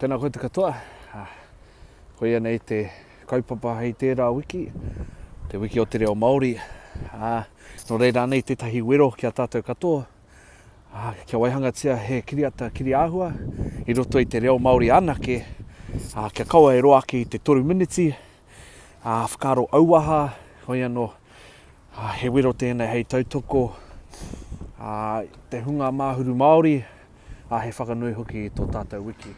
Tēnā koutou katoa. Koia nei te kaupapa hei tērā wiki, te wiki o te reo Māori. Ā, nō reira anei tētahi wero ki a tātou katoa, ā, kia waihangatia he kiriata kiriāhua i roto i te reo Māori anake, ā, kia kaua e roa ake i te toru miniti, ā, whakaaro auaha, hoi anō, ā, he wero tēnei hei tautoko, ā, te hunga māhuru Māori, ā, he whakanui hoki i tō tātou wiki.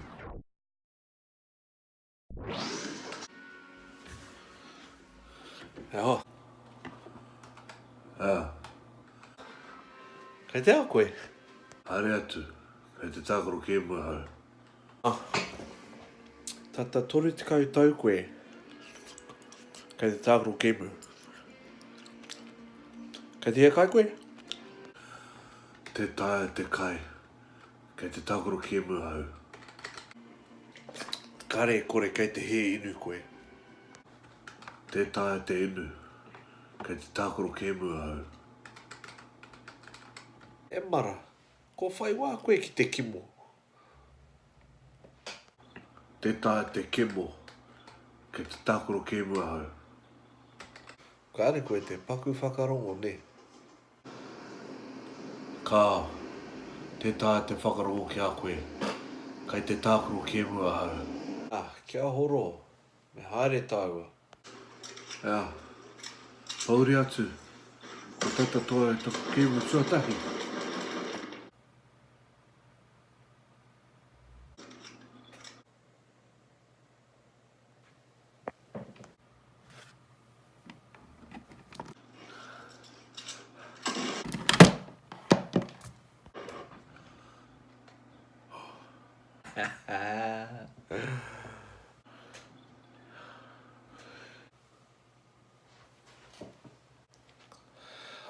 E hoa. Ā. Kei te aha koe? Haere atu, kei te tākaro kēmu ahau. Ā. Tata 30 tau koe kei te tākaro kēmu. Kei te hiakai koe? Tē taea te kai. Kei te tākaro kēmu ahau. Kare kore kei te hē inu koe. Tē taea te inu. Kei te tākaro kēmu ahau. E mara, ko whai wā koe ki te kimo? Tē taea te kemo. Kei te tākaro kēmu ahau. Kāre koe te paku whakarongo, nē? Kāo, tē taea te whakarongo ki a koe. Kei te tākaro kēmu ahau. Ā, kia horo, me haere tāua. Ea, pōuri atu, kua tata toa e taku kēmu tuatahi.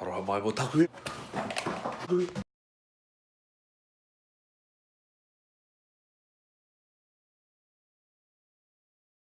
Aroha mai mo taku.